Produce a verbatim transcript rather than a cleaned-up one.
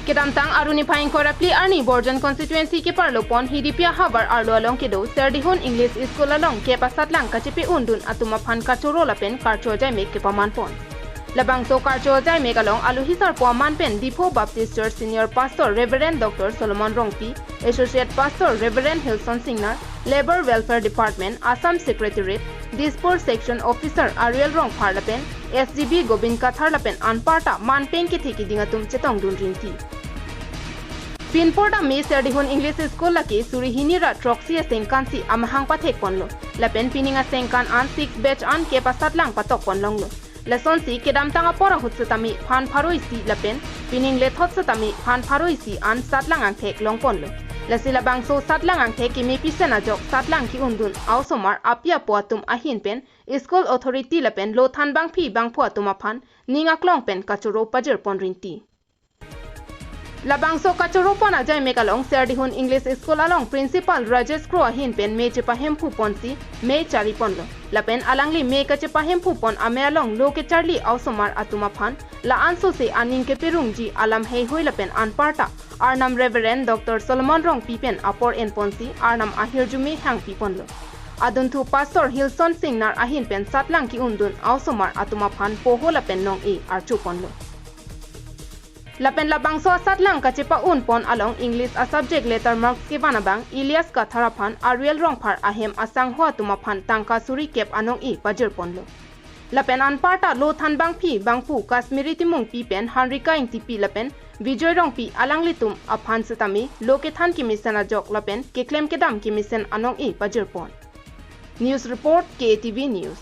Kedamtang Aru niphai ingkoi ra phli arni Borjan constituency keparlo pon Hidipi ahavar arlo along kedo Serdihun English School along kep asatlang kachepe-un dun atum aphan kachoro lapen karcho ajaimek kepaman pon. Labangso karcho ajaimek along alohi sarpo aman pen Diphu Baptist Church Senior Pastor Reverend Doctor Solomon Rongpi, Associate Pastor Reverend Hilson Singnar, Labour Welfare Department, Assam Secretariat, Dispur Section Officer Ariel Rongphar lapen S G B Gobind Kathar lapen anparta manpeng kethe keding atum chetong dun rinti. Pinpur dam me Serdihun English School lake suri hini ra throksi asengkan si amahang pathek ponlo. Lapen pining asengkan an six batch an kep asatlang patok pon longlo. Lasonsi kedamtang apor ahut setame phan pharo isi lapen pining lethot setame phan pharo isi an satlang angthek long ponlo. Lasi labangso satlang angthek keme pisen ajok satlang ke-un dun a-osomar api apo atum ahin pen school authority lapen lo thanbangpi bangphu atum aphan ning aklong pen kachoro pajir pon rinti. Labangso kachoro pon ajaimek along Serdihun English School along Principal Rajesh Kro ahin pen me chepahemphu ponsi me chari ponlo. Lapen alangli me kachepahemphu pon amei along lo kecharli a-osomar atum aphan la-an sose aning keperungji alam heihui lapen anparta Arnam Reverend Doctor Solomon Rongpi pen apor en ponsi Arnam ahirjume hangpi ponlo. Adunthu Pastor Hilson Singnar ahin pen satlang ke-un dun a-osomar atum aphan poho lapen nong-e archo ponlo. Lapen labangso asatlang kachepa-un pon along English a-subject letter marks kevan abang Elias Kathar aphan Ariel Rongphar ahem asangho atum aphan tangka suri kep anong-e pajir ponlo. Lapen anparta lo thanbangpi bangphu Kashmiri Timungpi pen Hanrika Ingtipi lapen Bijoy Rongpi alanglitum aphan setame lo kethan kemesen ajok lapen keklem kedam kemesen anong-e pajir pon. News report, K A T V News.